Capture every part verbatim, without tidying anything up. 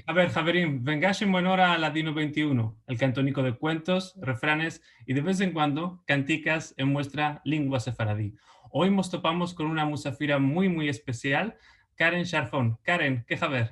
A ver, haverim, vengash en buena ora a Ladino vente i uno, el kantoniko de kuentos, refranes i, de vez en kuando, kantikas en muestra lengua sefaradi. Oy mos topamos kon una musafira muy, muy espesial, Karen Sharhon. Karen, ke haber?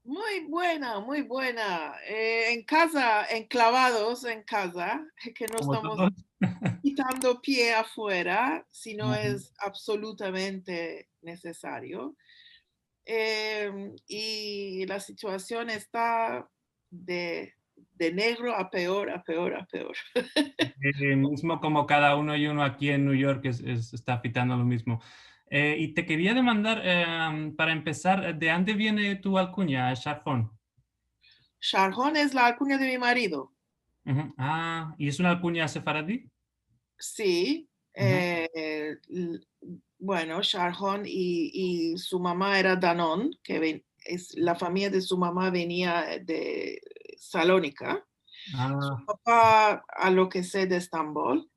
Muy buena, muy buena. Eh, en kaza, enklavados en kaza, ke no estamos kitando pie afuera, si no es absolutamente nesesario. Em, i la situasion esta de, de negro a peor, a peor, a peor. Eh, mizmo komo kada uno i uno aki en New York es, es, esta afitando lo mizmo. Eh, i te keria demandar, em, para empesar, de ande viene tu alkunya, Sharhon? Sharhon es la alkunya de mi marido. A, i es una alkunya sefaradi? Si. Eh, bueno, Sharhon i, i su mama era Danon, ke ven-, es, la famiya de su mama venia de Salonika. Su papa, a lo ke se, de Estambol.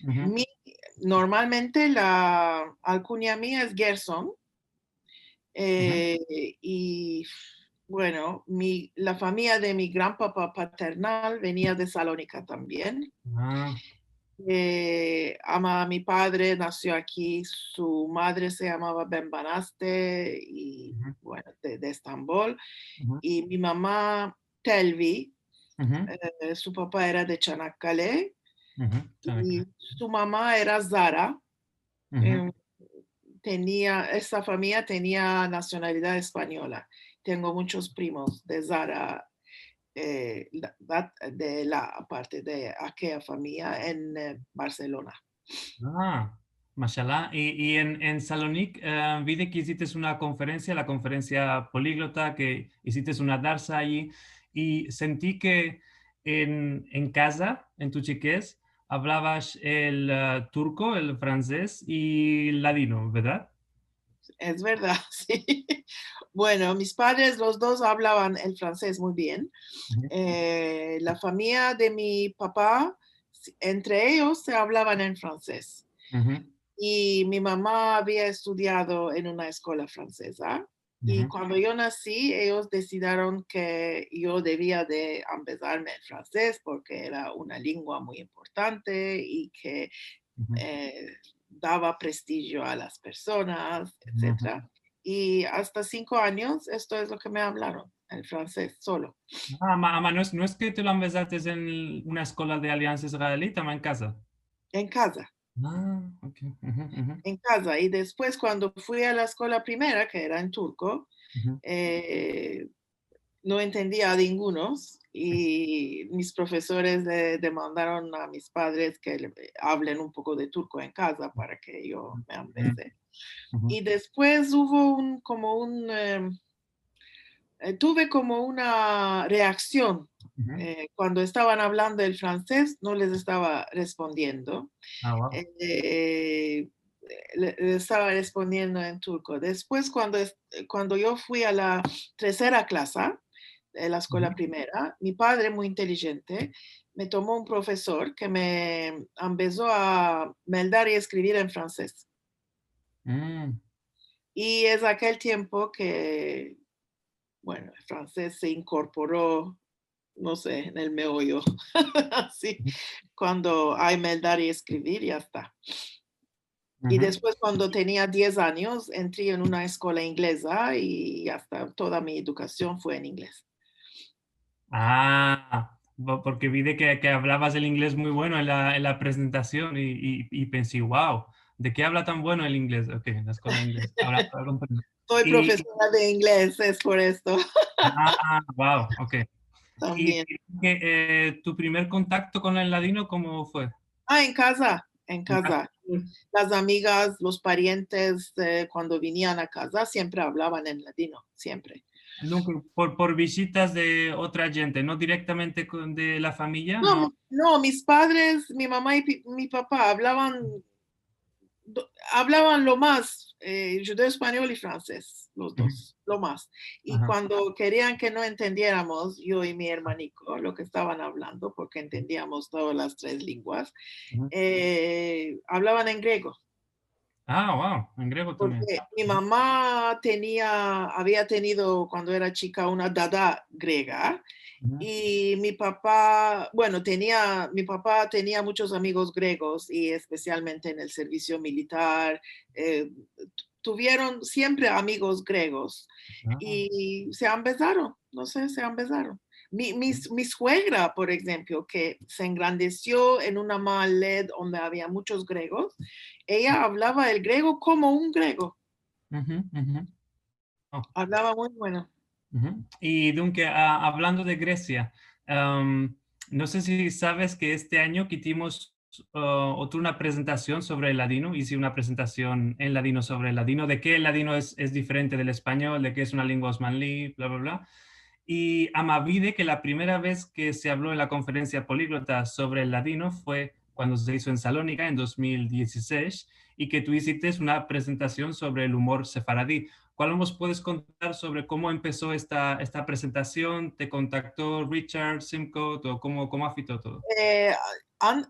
Mi, normalmente la alkunya mia es Gerson. Eh, i, bueno, mi, la famiya de mi gran papa paternal venia de Salonika tambien. Eh, ama mi padre nasio aki, su madre se yamava Benbanaste i, bueno, de, de Estambol. I mi mama Telvi, eh, su papa era de Çanakkale i su mama era Zara. Em, tenia, esa famiya tenia nasionalidad espanyola. Tengo munchos primos de Zara, eh, la, la, de la parte de akeya famiya en, eh, Barselona. A, mashallah. I, i en, en Salonik, eh, vi de ke izites una konferensia, la konferensia poliglota, ke izites una darsa ayi, i senti ke en, en kaza, en tu chikez, avlavas el, eh, turko, el fransez i ladino, verdad? Es verdad, si. Bueno, mis padres, los dos avlavan el fransez muy bien. Eh, la famiya de mi papa, entre eyos se avlavan en fransez. I mi mama avia estudiado en una eskola franseza. I kuando yo nasi, eyos desidieron ke yo devia de ambezarme el fransez porke era una lengua muy importante i ke, eh, dava prestigio a las personas, etsetera. I asta sinko anyos, esto es lo ke me avlaron, el fransez solo. A, ama, ama no es, no es ke te lo ambezates en una eskola de Aliansa Israelit, ama en kaza? En kaza. A, ok. En kaza. I despues, kuando fui a la eskola primera, ke era en turko, eh, no entendia a ningunos, i mis profesores le demandaron a mis padres ke le, avlen un poko de turko en kaza para ke yo me ambeze. I despues uvo un, komo un, em, eh, tuve komo una reaksion, eh, kuando estavan avlando el fransez, no les estava respondiendo. A, wow. Eh, le, le estava respondiendo en turko. Despues, kuando es-, kuando yo fui a la tersera klasa de la eskola primera, mi padre, muy intelijente, me tomo un profesor ke me ambezo a meldar i eskrivir en fransez. I es akel tiempo ke, bueno, el fransez se inkorporo, no se, en el meoyo. Asi, kuando ay meldar i eskrivir, ya esta. I despues, kuando tenia diez anyos, entri en una eskola ingleza i ya esta, toda mi edukasion fue en inglez. A, po-, porke vi de ke, ke avlavas el inglez muy bueno en la, en la prezentasion i, i, i pensi, wow, de ke avla tan bueno el inglez? Ok, en la eskola de inglez. Avra, avra komprendido. Soy profesora de inglez, es por esto. A, wow, ok. Tambien. I, i ke, eh, tu primer kontakto kon el ladino, komo fue? A, en kaza, en kaza. Las amigas, los parientes, eh, kuando vinian a kaza, siempre avlavan en ladino, siempre. Nunka por, por vijitas de otra djente, no direktamente kon, de la famiya, no? No, no, mis padres, mi mama i pi-, mi papa avlavan avlavan lo mas, eh, djudeo-espanyol i fransez, los dos, lo mas. I kuando kerian ke no entendieramos, yo i mi ermaniko, lo ke estavan avlando, porke entendiamos todas las tres lenguas, eh, avlavan en grego. Ah, wow, en grego tambien. Porke mi mama tenia, avia tenido kuando era chika una dada grega, i mi papa, bueno, tenia, mi papa tenia munchos amigos gregos, i espesialmente en el servisio militar, eh, tu-, tuvieron siempre amigos gregos, i se ambezaron, no se, se ambezaron. Mi, mi, mi suegra, por enshemplo, ke se engrandesio en una mahaled onde avia munchos gregos, eya avlava el grego komo un grego. Avlava muy bueno. I dunke, a, avlando de Gresia, em, no se si saves ke este anyo kitimos, eh, otro, una prezentasion sovre el ladino. Ize una prezentasion en ladino sovre el ladino, de ke el ladino es, es diferente del espanyol, de ke es una lengua osmanli, bla, bla, bla. I ama vide ke la primera vez ke se avlo en la konferensia poliglota sovre el ladino fue kuando se izo en Salonika en dos mil dizisesh, i ke tu izites una prezentasion sovre el umor sefaradi. Kual mos puedes kontar sovre komo empeso esta, esta prezentasion? Te kontakto Richard Simcoe, o komo, komo afito todo? Eh, an-,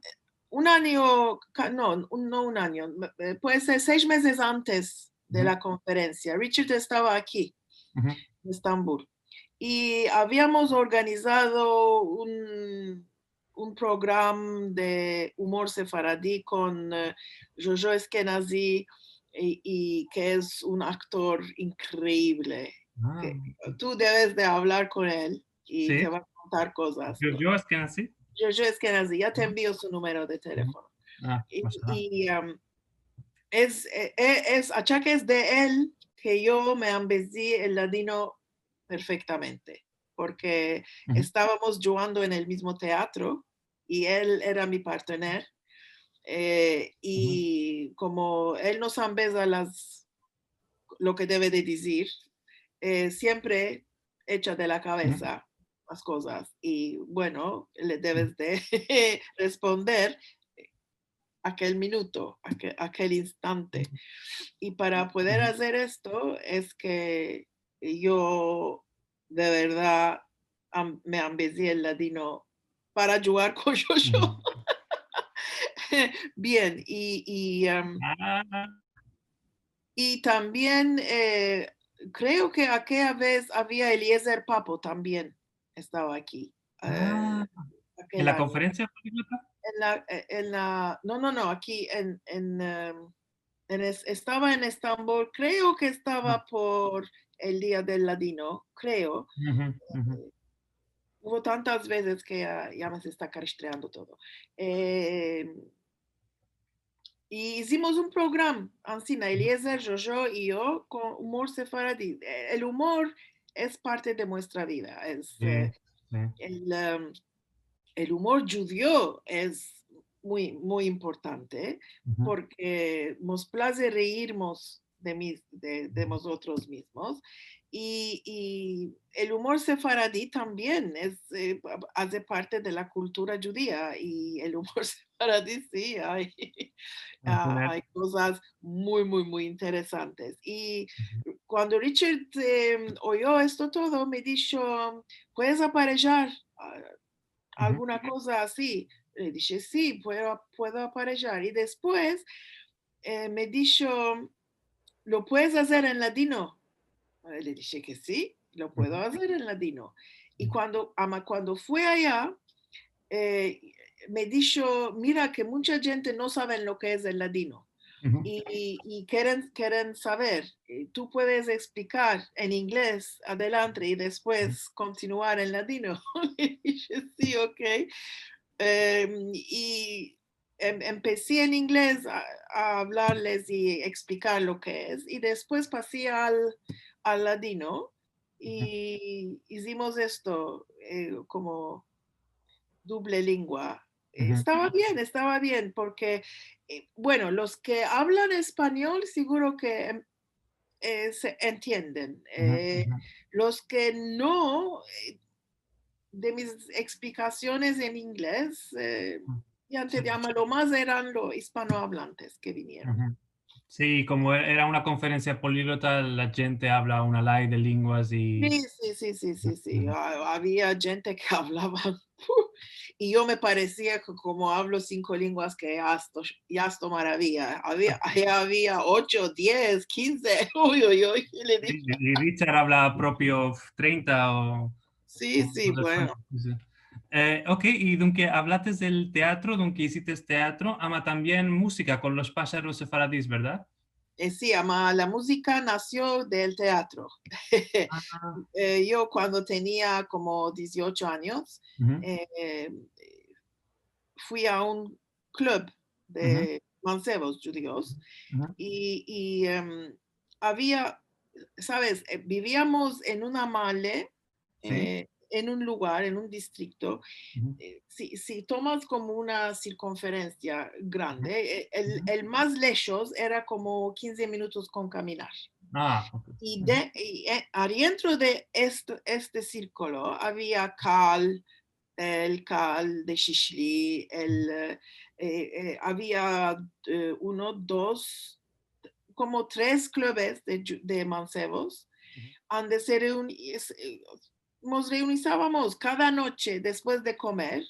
un anyo, ka-, no, un, no un anyo, me-, eh, puede ser sesh mezes antes de la konferensia. Richard estava aki, en Estambul. I aviamos organizado un, un program de umor sefaradi kon, eh, Jojo Eskenazi, i, i ke es un aktor inkreivle. Ke tu deves de avlar kon el i te va a kontar kozas. Jojo Eskenazi? Jojo Eskenazi, ya te envio su numero de telefono. I, i, em, es, e, e, es achakes de el ke yo me ambezi el ladino perfektamente, porke estavamos djugando en el mizmo teatro i el era mi partner, eh, i komo el no se ambeza las, lo ke deve de dizir, eh, siempre echa de la kavesa las kozas i, bueno, le deves de responder akel minuto, akel, akel instante. I para pueder azer esto es ke yo de verdad am-, me ambezi el ladino para djugar kon Jojo. Bien, i, i, em, i tambien, eh, kreo ke akeya vez avia Eliezer Papo tambien estava aki. Eh, en la konferensia poliglota? En la, eh, en la, no, no, no, aki en, en, em, en es-, estava en Estambul, kreo ke estava por el Dia del Ladino, kreo. Eh, uvo tantas vezes ke ya, ya me se esta karistreando todo. Eh, i izimos un program, ansina, Eliezer, Jojo i yo, kon umor sefaradi. Eh, el umor es parte de muestra vida, es, eh, el, em, el umor djudio es muy, muy importante, porke mos plaze reirmos de mi-, de, de mozotros mizmos. I, i el umor sefaradi tambien es, eh, aze parte de la kultura djudia, i el umor sefaradi si ay, a-, ay kozas muy, muy, muy interesantes. I kuando Richard, em, oyo esto todo, me disho, "Puedes aparejar, a-, alguna koza ansi?" Le dishe, "Si, puedo, puedo aparejar." I despues, eh, me disho, "Lo puedes azer en ladino?" Eh, le dishe ke si, lo puedo azer en ladino. I kuando, ama, kuando fui aya, eh, me disho, "Mira ke muncha djente no saven lo ke es el ladino. I, i keren, keren saver, eh, tu puedes eksplikar en inglez adelante i despues kontinuar en ladino." Le dishe, "Si, ok." Em, i em-, empesi en inglez a, a avlarles i eksplikar lo ke es. I despues pasi al, al ladino i izimos esto, eh, komo duble lengua. Estava bien, estava bien, porke, eh, bueno, los ke avlan espanyol siguro ke, em, eh, se entienden. Eh, los ke no, eh, de mis eksplikasiones en inglez, eh, ya te digo, lo mas eran los ispanoavlantes ke vinieron. Si, komo e-, era una konferensia poliglota, la djente avla una lay de linguas i... Si, si, si, si, si, si. A-, avia djente ke avlavan, i yo me paresia ke komo avlo sinko linguas ke ya esto, ya esto maravia. Avia, ya avia ocho, diez, kinze. Uy, uy, uy, le dizia. I, i Richard avla propio trenta o... Si, si, bueno. Si, si. E, ok, i dunke avlates del teatro, dunke izites teatro, ama tambien muzika kon los Pasharos Sefaradis, verdad? E, si, ama la muzika nasio del teatro. A. E, yo kuando tenia komo diziocho anyos, e, fui a un klub de mansevos djudios i, i, em, avia, saves, e, biviamos en una male, e, en un lugar, en un distrikto, e, si, si tomas komo una sirkunferensia grande, e, el, el mas leshos era komo kinze minutos kon kaminar. A, ok. I de, i, e, adientro de este, este sirkulo avia kal, el kal de Shishli, el, e, e, avia, e, uno, dos, komo tres klubes de dju-, de mansevos, ande se reuni-, es-, e, mos reunizavamos kada noche despues de komer.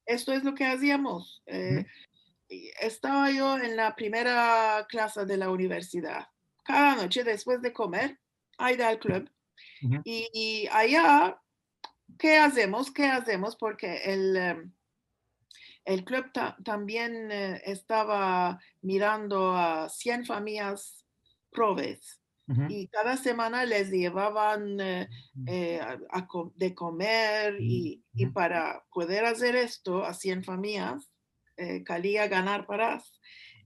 Esto es lo ke aziamos. E, i estava yo en la primera klasa de la universidad. Kada noche despues de komer, ayda al klub. I, i aya, ke azemos? Ke azemos? Porke el, em, el klub ta-, tambien, e, estava mirando a sien famiyas proves. I kada semana les yevavan, e, e, a, a ko-, de komer i, i para pueder azer esto a sien famiyas, e, kalia ganar para,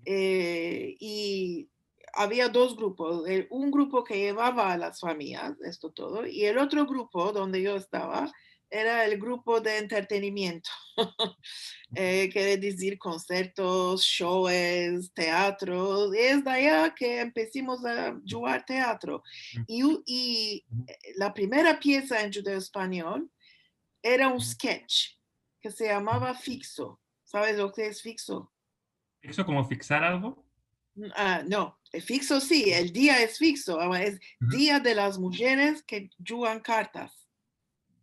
e, i avia dos grupos, e, un grupo ke yevava a las famiyas, esto todo, i el otro grupo donde yo estava era el grupo de entretenimiento. E, kere dizir konsertos, shows, teatro. Es de aya ke empesimos a djugar teatro. I u-, i, e, la primera piesa en djudeo-espanyol era un sketch ke se yamava Fikso. Saves lo ke es fikso? Fikso, komo fiksar algo? A, no, e, fikso si, el dia es fikso, ama es Dia de las Mujeres ke Djugan Kartas.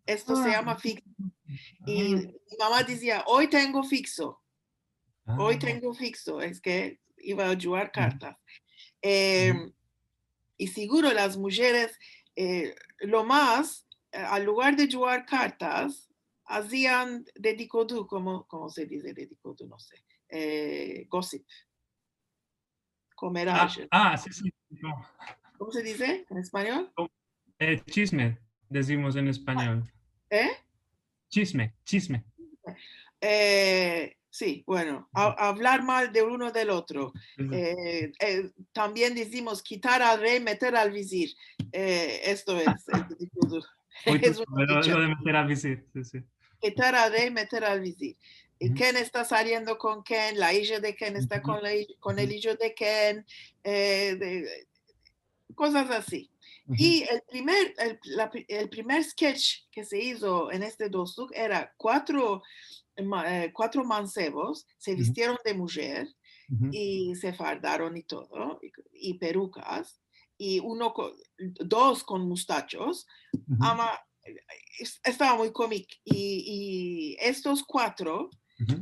Esto se yama fikso. I mi mama dizia, "Oy tengo fikso. Oy tengo fikso." Es ke iva a djugar kartas. Em, i siguro las mujeres, e, lo mas, e, al lugar de djugar kartas, azian dedikodu, komo, komo se dize dedikodu? No se. E, gossip. A, komeraj. A, si, si, no. Komo se dize en espanyol? E, chisme, dizimos en espanyol. E? Chisme, chisme. E, si, bueno, a-, avlar mal de uno del otro. E, e, tambien dizimos kitar al rey, meter al vizir. E, esto es, es un... Lo de meter al vizir, si, si. Kitar al rey, meter al vizir. I ken esta saliendo kon ken, la ija de ken esta kon la ija, kon el ijo de ken, e, de, kozas ansi. I el primer, el, la pri-, el primer sketch ke se izo en este dostluk era kuatro, ma-, e, kuatro mansevos se vistieron de mujer i se fardaron i todo, i, i perukas, i uno ko-, dos kon mustachos, ama, es-, estava muy komik. I, i estos kuatro,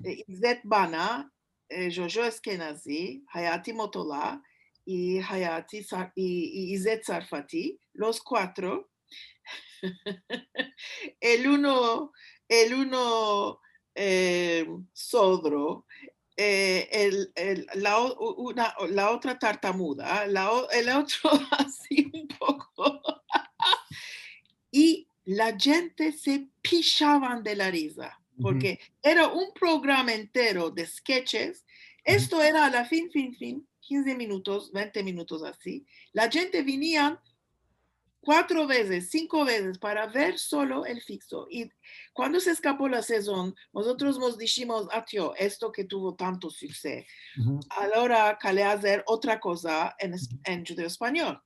e, Izet Bana, e, Jojo Eskenazi, Hayati Motola i Hayati Sar-, i, i Izet Sarfati, los kuatro, el uno, el uno, e, sodro, e, el, el, la o-, u-, una, la otra tartamuda, la o-, el otro ansi un poko. I la djente se pishavan de la riza, porke era un programa entero de sketches. Esto era a la fin, fin, fin, kinze minutos, vente minutos ansi. La djente vinian kuatro vezes, sinko vezes para ver solo el fikso. I kuando se eskapo la sezon, mozotros mos dishimos, "Atyo, esto ke tuvo tanto sukseso, agora kale azer otra koza en es-, en djudeo-espanyol."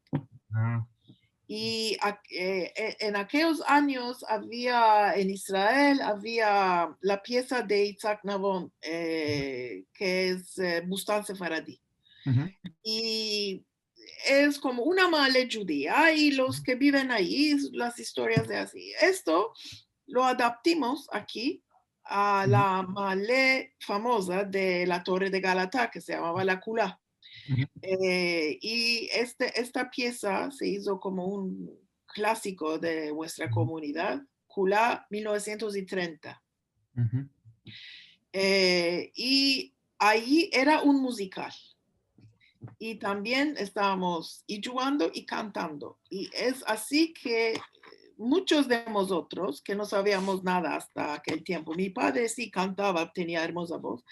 I a-, e, e, en akeyos anyos avia, en Israel, avia la piesa de Itzhak Navon, e, ke es, e, Bustan Sefaradi. I es komo una male djudia i los ke biven ayi, las istorias de azi. Esto lo adaptimos aki a la male famoza de la Torre de Galata, ke se yamava La Kula. Eh, i este, esta piesa se izo komo un klasiko de muestra komunidad, Kula, mil novesientos i trenta. Eh, i ayi era un muzikal. I tambien estavamos i djugando i kantando. I es azi ke muchos de mozotros, ke no saviamos nada asta akel tiempo, mi padre si kantava, tenia ermoza voz,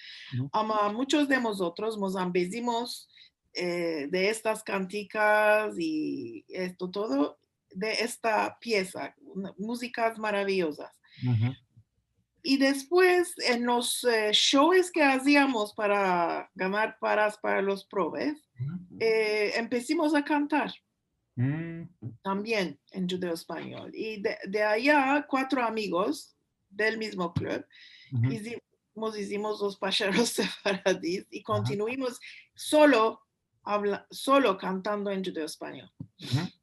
ama muchos de mozotros mos ambezimos, eh, de estas kantikas i esto todo, de esta piesa, una, muzikas maraviyozas. I despues, en los, eh, shows ke aziamos para ganar paras para los proves, eh, empesimos a kantar tambien en djudeo-espanyol. I de, de aya, kuatro amigos del mizmo klub, izi-, mos izimos los Pasharos Sefaradis i kontinuimos solo avla-, solo kantando en djudeo-espanyol.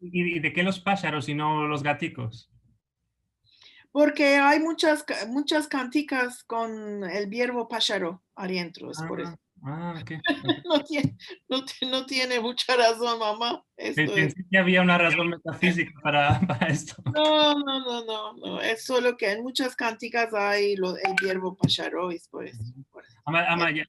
I, i de ke los pasharos i no los gatikos? Porke ay muchas ka-, muchas kantikas kon el vierbo pasharo adientro, es por esto. Ah, ok. No tiene, no ti-, no tiene mucha razon, mama. Esto es. Pensi ke avia una razon metafizika para, para esto. No, no, no, no, no. Es solo ke en muchas kantikas ay lo, el vierbo pasharo, es por esto, por esto. Ama, ama, ya,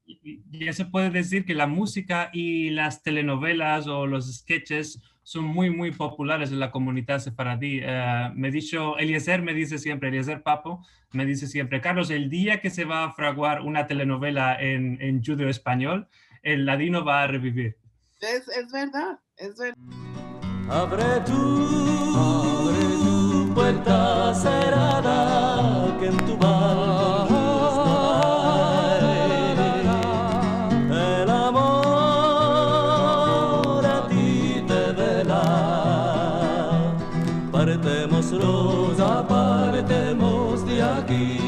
ya se puede dizir ke la muzika i las telenovelas o los sketches son muy, muy populares en la komunidad sefaradi. Eh, me disho, Eliezer me dize siempre, Eliezer Papo, me dize siempre, "Carlos, el dia ke se va a fraguar una telenovela en, en djudeo-espanyol, el ladino va a revivir." Es, es verdad, es verdad. Avre tu, avre tu puerta serada, ke en tu balkon luz no ay. El amor a ti te vela. Partemos, roza, partemos de aki.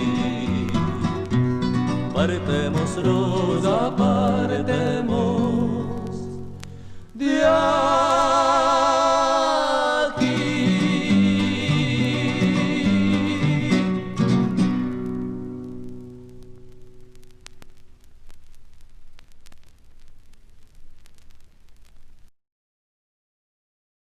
Partemos, roza, partemos de aki.